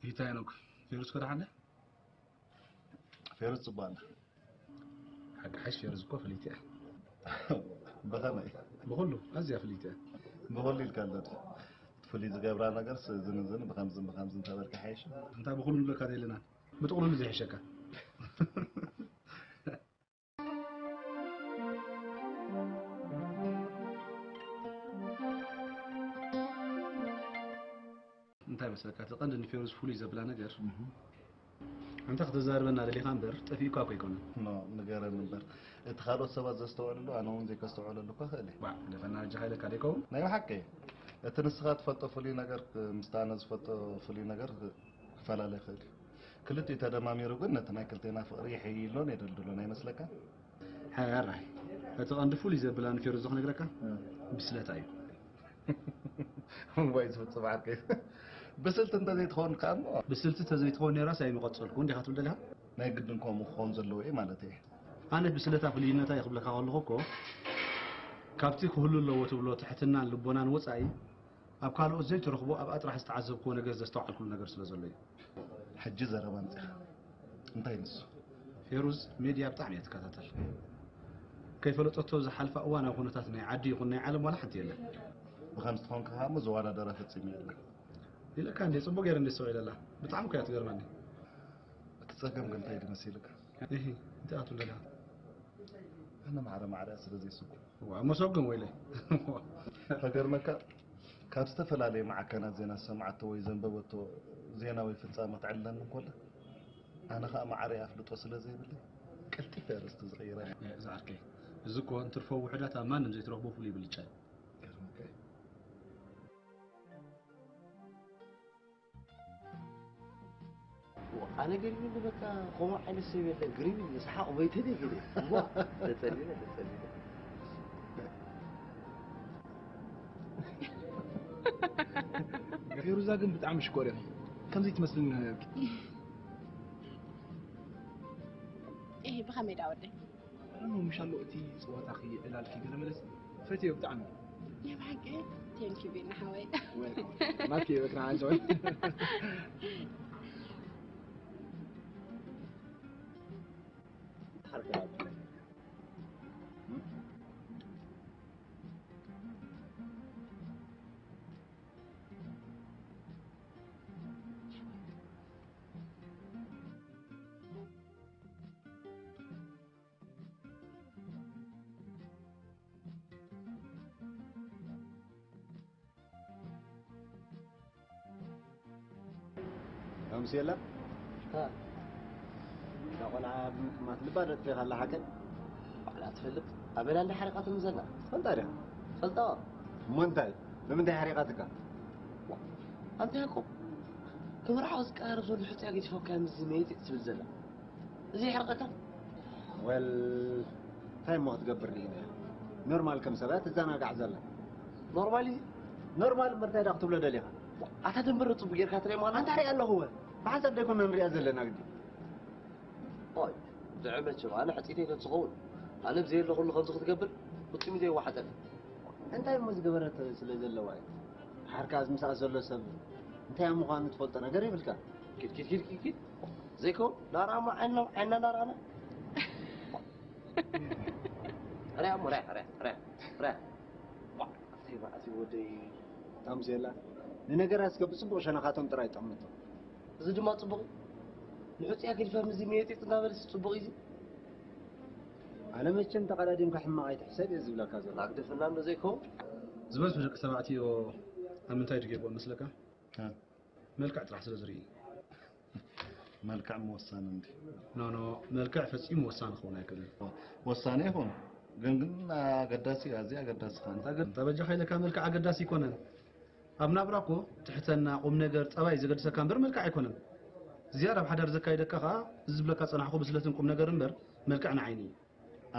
ጌታ ሄኖክ፣ ፌሩዝ ከ ደሓን ድያ? ፌሩዝ ጽቡቕ ኣላ። ሓቂ ሓሽ ፌሩዝ እኮ ፍልይቲ እያ። ብኸመይ? ብኹሉ ኣዝያ ፍልይቲ እያ። ብኹሉ ኢልካ ኣሎ ድዩ? እቲ ፍሉይ ዝገብራ ነገርስ እዝን እዝን ብኸምዝን ብኸምዝን እንተበልካ ይሓይሽ። እንታይ ብኹሉ ንብለካ ዘይለና? ብጥቕሉሉ ዝሕሸካ። እንታይ መስለካ፣ እቲ ቀንዲ ንፌሩዝ ፍሉይ ዘብላ ነገር፣ ኣንታ ከተዛርበና ደሊኻ እምበር፣ ጠፊኡካ እኮ ኣይኮነን። ኖ፣ ንገረኒ እምበር። እቲ ካልኦት ሰባት ዘስተውዕልሉ፣ ኣነ እውን ዘይከስተውዕለሉ እኳ እኽእል እየ። ዋ፣ ግደፈና፣ በጃኻ ኢለካ ዶ ይከውን? ናይ ብሓቂ። እቲ ንስኻ ትፈልጦ ፍሉይ ነገር፣ ምስቲ ኣነ ዝፈልጦ ፍሉይ ነገር ክፈላለ ይኽእል እዩ። ክልቲኡ ተደማሚሩ ግን ነቲ ናይ ክልቴና ፍቕሪ የሐይሎን የደልድሎን ኣይመስለካን? ሕራይ፣ እቲ ቀንዲ ፍሉይ ዘብላ ንፌሩዝ ክነግረካ፣ እ። ብስለታ እዩ። እዋይ ዝፍጽም ዓርከይ። ብስልቲ እንተዘይትኸውን ከኣ እሞ። ብስልቲ እንተዘይትኸውን ነይራስ ኣይምቐጸልኩን ዲኻ ትብል ደሊኻ? ናይ ግድን ከምኡ ክኸውን ዘለዎ እዩ ማለት እየ። ኣነ ብስለታ ፍልይነታ እየ ክብለካ ከለኹ እኮ፣ ካብቲ ክህሉ ኣለዎ ትብሎ ትሕትናን ልቦናን ወጻኢ፣ ኣብ ካልኦት ዘይትረኽቦ ኣብኣ ጥራሕ ዝተዓዘብክዎ ነገር ዘስተውዓልኩሉ ነገር ስለ ዘሎ እዩ። ሕጂ ዘረባ ኣምጺኻ። እንታይ ንሱ? ፌሩዝ ሜድያ ብጣዕሚ እያ ትከታተል። ከይፈለጠቶ ዝሓልፋ እዋናዊ ኩነታት ናይ ዓዲ ይኹን ናይ ዓለም ዋላ ሓንቲ የለን። ብኸምዚ ተኾንካ ከኣ እሞ ዝወዳደራ ፈጺሙ የለን። ኢለካ እንዴ፣ ጽቡቕ ገይረ እንዴ ኣስተውዒለላ። ብጣዕሚ እኮ እያ ትገርመኒ። እቲ ጸገም ግን እንታይ ድመሲልካ? እሂ፣ እንታይ ኣትብለላ? ኣነ ማዕረ ማዕረ ስለ ዘይስጉ። ዋ፣ መሰጉም ወይለይ። ከገርመካ፣ ካብ ዝተፈላለየ ማዕከናት ዜና ዝሰምዓቶ ወይ ዘንበበቶ ዜና ወይ ፍጻመ ክትዕልለኒ እንኮላ፣ ኣነ ኸኣ ማዕረ ኣፍልጦ ስለ ዘይብለይ፣ ቀልጢፈ ኣርእስቲ ዝቕይራ። እ፣ ዝዓርከይ፣ እዚ እኮ እንትርፎ ውሑዳት ኣብ ማንም ዘይትረኽቦ ፍሉይ ብልጫ እዩ። ገርመካ እዩ። ኣነ ገሪሙኒ በቃ፣ ከምኡ ዓይነት ሰብ የለን። ግርም ኢሉ ሰሓቕ መይተ ደይ ገለ። እሞ ተጸሊለ፣ ተጸሊለ። ፌሩዛ ግን ብጣዕሚ ሽኮር ኢኺ። ከምዚ ትመስልኒ ነይርኪ። እሂ፣ ብኸመይ ደኣ ወደይ? እሞ ምሽ ኣሎ እቲ ጸዋታኺ ዕላልኪ ገለ መለስ ፈትዮ ብጣዕሚ። ናይ ብሓቂ? ቴንክ ዩ ቤና ሓወይ። Welcome. ናትኪ በክራ ዓንተ ወይ? ሓርካ ከምስ የላ? እታ ቆልዓ ማት ልባ ደጥፌኻ ኣላ ሓቀይ? ባዕላ ትፈልጥ። ኣበላ እንዳ ሓሪቓትኒ ዘላ። ትፈልጣ ድያ? ፈልጣ። እሞ እንታይ? ንምንታይ ሓሪቓትካ? ኣንታ ያዕቆብ፣ ክምርዓው ዝቀራረብ ዘሎ ሕጽያ ገዲፋ እኮ እያ ምስዚ መይጢጥ ትብል ዘላ። እዚ ይሕርቐካ? ወል፣ እንታይ እሞ ክትገብር ርኢና እያ። ኖርማል ከም ሰብኣያ ትዘናጋዕ ዘላ። ኖርማል እዩ? ኖርማል እምበር እንታይ ደኣ ክትብሎ ደሊኻ? ኣታ ደንበረ ጽቡቅ ጌርካ ትርኢ ማለት ኣንታ ሪኣ ኣለኹ ወ። ብሓንሳብ ደይኮና ንሪኣ ዘለና ግዲ። ኦይ፣ ድዐ መቸም ኣነ ሕጽይተይ ተዝኸውን፣ ኣነ ብዘየለኹሉ ከምዚ ክትገብር ፍጹም እዩ ዘይወሓጠኒ። እንታይ እሞ ዝገበረት ስለ ዘለዋ እዩ? ሓርካ ኣብዚ ምሳኣ ዘሎ ሰብ እንታይ ኣብ ምዃኑ ትፈልጦ ነገር የብልካ። ኪድ፣ ኪድ፣ ኪድ፣ ኪድ፣ ኪድ። ዘይከውን፣ ናርኣሞ ዓይንና፣ ዓይንና ናርኣና። ርያ እሞ፣ ርያ፣ ርያ፣ ርያ፣ ርያ። ዋ፣ ኣተይ መዓት እዩ ወደይ። ታምዜላ፣ ንነገራት እስከ ብጽቡቕ ሸነኻቶም ጥራይ ጠምቶ። እዚ ድማ ጽቡቕ እዩ። ንሕጽያ ገዲፋ ምስዚ መየጢጥ እናበለስ ጽቡቕ እዩ እዚ። ኣነ መቸም ተቐዳዲምካ ሕማቕ ኣይትሕሰብ እየ ዝብለካ ዘሎ። ናግደፈና እንዶ ዘይከውን። ዝበዝሑ ደቂ ተባዕትዮ ኣብ ምንታይ ድጌጎ መስለካ? እ። መልክዕ ጥራሕ ስለ ዝርኢ። መልክዕ ምወሳኒ እንዲ። ኖ፣ ኖ፣ መልክዕ ፈጺሙ ወሳኒ ክኸውን ኣይክእልን። ወሳኒ ይኹን፣ ግን፣ ግን ኣገዳሲ እዩ፣ ኣዝዩ ኣገዳሲ ኸኣ። እንታ ግን፣ እንታ በጃኻ ኢለካ መልክዕ ኣገዳሲ ኣይኮነን። ኣብ ናብራ እኮ ትሕተና፣ ቁም ነገር፣ ጸባይ ዘገድሰካ እምበር መልክዕ ኣይኮነን። ዝያዳ ኣብ ሓዳር ዘካይደካ ኸኣ፣ እዚ ዝብለካ ጸናሕኩ ብስለትን ቁም ነገር እምበር፣ መልክዕ ንዓይኒ እዩ።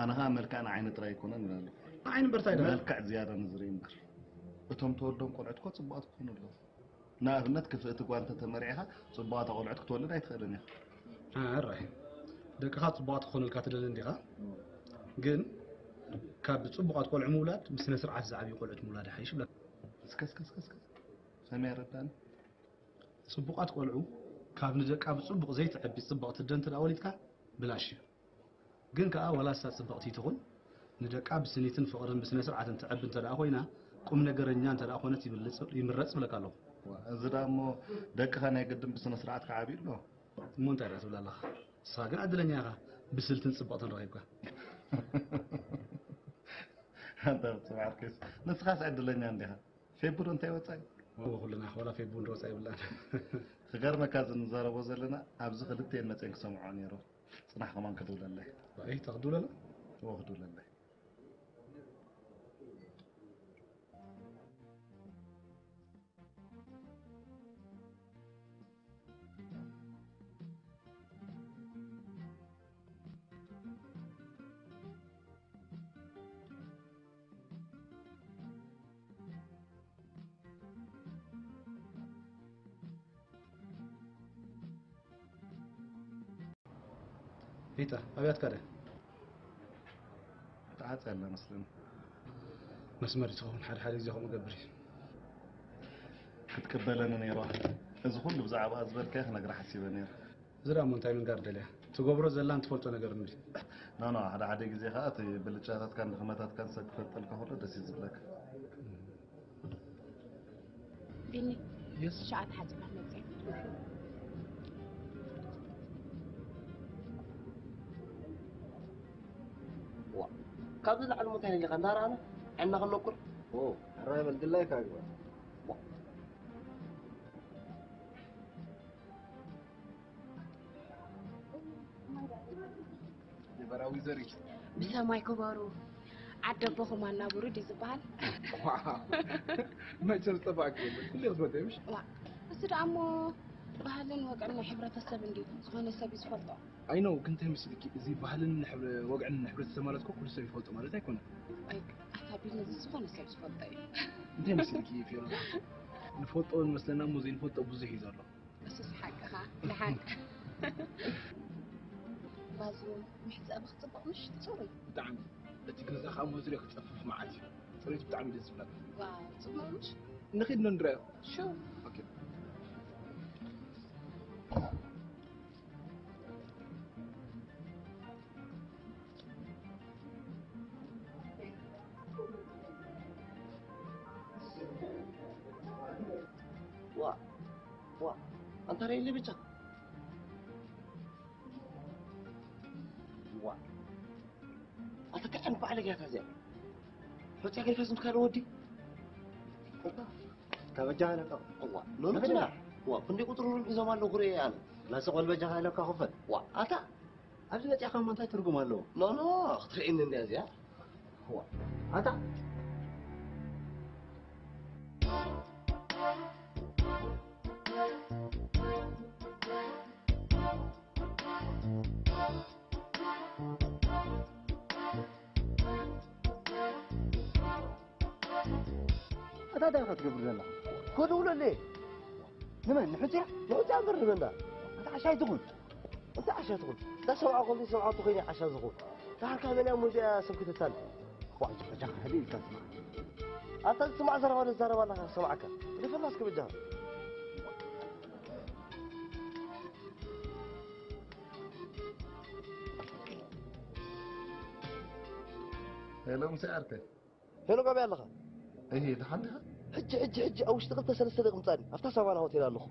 ኣነ ኸኣ መልክዕ ንዓይኒ ጥራይ ኣይኮነን እብላ ኣለኹ። ንዓይኒ እምበር እንታይ ደኣ? መልክዕ ዝያዳ ንዝርኢ እምበር። እቶም ተወልዶም ቆልዑት እኮ ጽቡቓት ክኾኑ ኣለዎም። ንኣብነት ክፍእቲ ጓል እንተተመርዒኻ ጽቡቓት ቆልዑት ክትወልድ ኣይትኽእልን ኢኻ። ኣራይ። ደቅኻ ጽቡቓት ክኾኑልካ ትደሊ እንዲኻ? ግን ካብ ጽቡቓት ቆልዑ ምውላድ ብስነ ስርዓት ዝዓብዩ ቆልዑት ምውላድ ይሓይሽ ይብለካ። እስከ፣ እስከ፣ እስከ፣ እስከ። ሰሚያ ረዳኒ። ጽቡቓት ቆልዑ ካብ ንደቃ ብጽቡቕ ዘይትዕቢ ጽብቕቲ ኣደ እንተ ደኣ ወሊድካ ብላሽ እዩ። ግን ከኣ ዋላ እሳ ጽብቕቲ ትኹን፣ ንደቃ ብስኒትን ፍቕርን ብስነ ስርዓትን ትዕቢ እንተ ደኣ ኮይና፣ ቁም ነገረኛ እንተ ደኣ ኮነት ይብልጽ-፣ ይምረጽ እብለካ ኣለኹ። ዋ፣ እዚ ደኣ እሞ ደቅኻ ናይ ግድን ብስነ ስርዓት ክዓብዩ ኣለዎ። እሞ እንታይ ደኣ ትብል ኣለኻ? ንስኻ ግን ዕድለኛ ኢኻ፣ ብስልትን ጽብቕትን ረኺብካ። ኣንታ ጽባሕ ርኪስ፣ ንስኻስ ዕድለኛ እንዲኻ። ፌቡ ዶ እንታይ ወጻኢ? እወ፣ ኩልና ዋላ ፌቡ እንዶ ወጻኢ የብላን። ክገርመካ፣ እዚ ንዛረቦ ዘለና ኣብዚ ክልቴን መጼን ክሰምዖ ነይሩ። ጽናሕ ከማን ክድውለለይ። ኣይ፣ ተኽድውለላ? እወ፣ ክድውለለይ። ሪታ፣ ኣብያትካ ድያ? ተዓጽያ ኣላ መስለኒ። መስመር እዩ ዝኸውን፣ ሓደ ሓደ ግዜ ከምኡ ገብር እዩ። ክትቅበለኒ ነይርዋ። እዚ ኩሉ ብዛዕባኣ ዝበልካዮ ክነግራ ሓሲበ ነይረ። እዚ ደኣ እሞ እንታይ ምንጋር ደልያ? ትገብሮ ዘላን ትፈልጦ ነገር እንድዩ። ኖ፣ ኖ፣ ሓደ ሓደ ግዜ ኸኣ እቲ ብልጫታትካን ድኽመታትካን ሰብ ክፈልጠልካ ከሎ ደስ እዩ ዝብለካ። ቢኒ፣ የስ። ሸዓ ተሓጺባ ክትመጽእ። ዋ፣ ካብዚ ላዕሊ ሞ እንታይ ነሊኻ? እንዳረኣና ዓይንና ክነቁር? ኦ፣ ሕራይ በል፣ ድላይካ ግበር። ዋ። ነበራዊ ዘሪት። ብሰማይ ክበሩ፣ ዓዲ ኣቦኹም ኣናብሩ ድዩ ዝበሃል? ዋው፣ መቸም ዝጠፋእኪ የለን። ኩሉ ክዝበጥ እዩ፣ ምሽ? ዋ፣ እሱ ደኣ እሞ ባህልን ወግዕን ናይ ሕብረተሰብ እንድዩ፣ ዝኾነ ሰብ እዩ ዝፈልጦ። ኣይ ኖ፣ ግን እንታይ መሲልኪ፣ እዚ ባህልን ሕብረ-፣ ወግዕን ሕብረተሰብ ማለት እኮ ኩሉ ሰብ ይፈልጦ ማለት ኣይኮነን። ኣይ፣ ኣታ ቢኒ፣ እዚ ዝኾነ ሰብ ዝፈልጦ እዩ። እንታይ መሲልኪ፣ ፊዮና? ንፈልጦ ንመስለና እሞ ዘይንፈልጦ ብዙሕ እዩ ዘሎ። እሱስ ሓቅኻ፣ ደሓን። ባዙ፣ መሕጸቢ ክጽብቕ ምሽ ትጽሩይ? ብጣዕሚ። እቲ ገዛ ኸኣ መዙርያ ክጸፍፍ መዓት እዩ። ጽሬቱ ብጣዕሚ ደስ ዝብለካ። ዋው፣ ጽቡቕ ምሽ? ንኺድ ዶ ንድረዮ? ሹር። ኦኬ። ዋ፣ ዋ፣ ኣንታ ርእየለይ ብቻ። ዋ። ኣታ ከዐን ባዕለ ገያታ እዚኣ። ፈትያ ገይፈስ ምካል ወዲ። ካበጃ ለካ። ዋ፣ ሎሎ ጅና። ዋ፣ ክንደይ ቁጥሪ ሩም ሒዞም ኣለዉ ክርኢ ኣነ። ላሰ ቆልበጃ ለካ ክፈል። ዋ፣ ኣታ ኣብዚ መጽኣኻ እሞ እንታይ ትርጉም ኣለዎ? ኖ፣ ኖ፣ ክትርእየኒ እንድያ እዚኣ። ዋ፣ ኣታ ኣታ እንታይ ኢኻ ትገብር ዘለኻ? ከድውለለይ። ንመን? ንሕጽያ? ንሕጽያ እምበር ንመን ደኣ? ኣታ ዓሻ ኣይትኹን። እንታይ ዓሻ ትኹን? እዛ ሰብዓ ከምዚ ሰብዓ ትኾይኒ ዓሻ ዝኹን። ደሓር ካብ መን እያ እሞ እዚኣ ሰብ ክተታልል? ዋይ፣ በጃኻ ህድእ ኢልካ ስማዕ። ኣታ ዝስማዕ ዘረባ ዶ ትዛረብ ኣለኻ? ሰማዕካ። ግደፈና እስከ በጃኻ። ሄሎ፣ ምሳይ ዓርከይ። ሄኖክ፣ ኣበይ ኣለኻ? እሂ፣ ደሓን ዲኻ? ሕጂ፣ ሕጂ፣ ሕጂ ኣብ ውሽጢ ክልተ ሰለስተ ደቂቕ ምጻእኒ። ኣብታ ሳቫና ሆቴል ኣለኹ።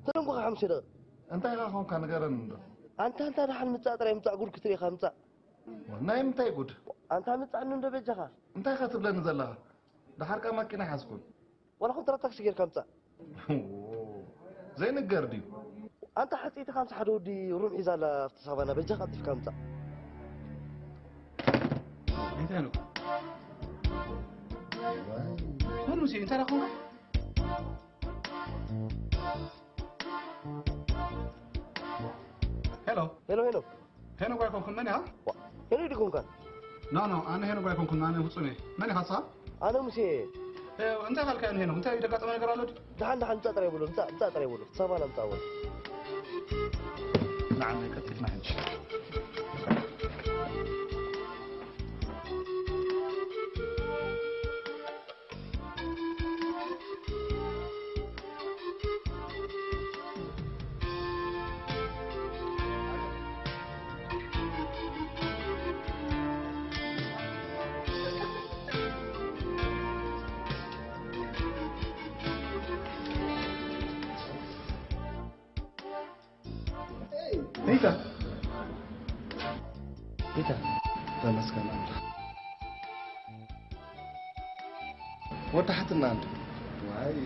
ተደንጉኻ ሓሙሽተ ደቂቕ። እንታይ ኢኻ ኾንካ ንገረኒ እንዶ። ኣንታ፣ ኣንታ ደሓን ምጻእ ጥራይ ምጻእ፣ ጉድ ክትርኢ ኢኻ ምጻእ። ናይ ምንታይ ጉድ? ኣንታ ምጻእኒ እንዶ በጃኻ። እንታይ ኢኻ ትብለኒ ዘለኻ? ደሓር ከኣ ማኪና ኣይሓዝኩን። ዋላ ኮንትራት ታክሲ ጌርካ ምጻእ። ዘይንገር ድዩ? ኣንታ ሕጽይቲ ኻምሳ ሓደ ወዲ ሩም ሒዛ ኣላ ኣብቲ ሳቫና፣ በጃኻ ቀልጢፍካ ምጻእ። እንታይ ነው? መን ሙሴ? እንታይ ደኣ ኾንካ? ሄሎ። ሄሎ፣ ሄሎ። ሄኖክ ኣይኮንኩን፣ መን ኢኻ? ዋ፣ ሄኖክ ዲኹም ካን? ኖ፣ ኖ፣ ኣነ ሄኖክ ኣይኮንኩን፣ ኣነ ፍጹም እየ። መን ኢኻ ንስኻ? ኣነ ሙሴ እየ። እ፣ እንታይ ካልካዮ ንሄኖክ? እንታይ ደጋጠመ ነገር ኣሎ ድዩ? ደሓን፣ ደሓን፣ ምጻእ ጥራይ በሎ፣ ምጻእ፣ ምጻእ ጥራይ በሎ። ሳቫና ምጻእ በሎ። ንዓና ቀልጢፍና ሕጂ። ሪታ፣ ሪታ፣ ተመስገን ኣምላኽ። ወዳሓትና እንዶ። ዋይ።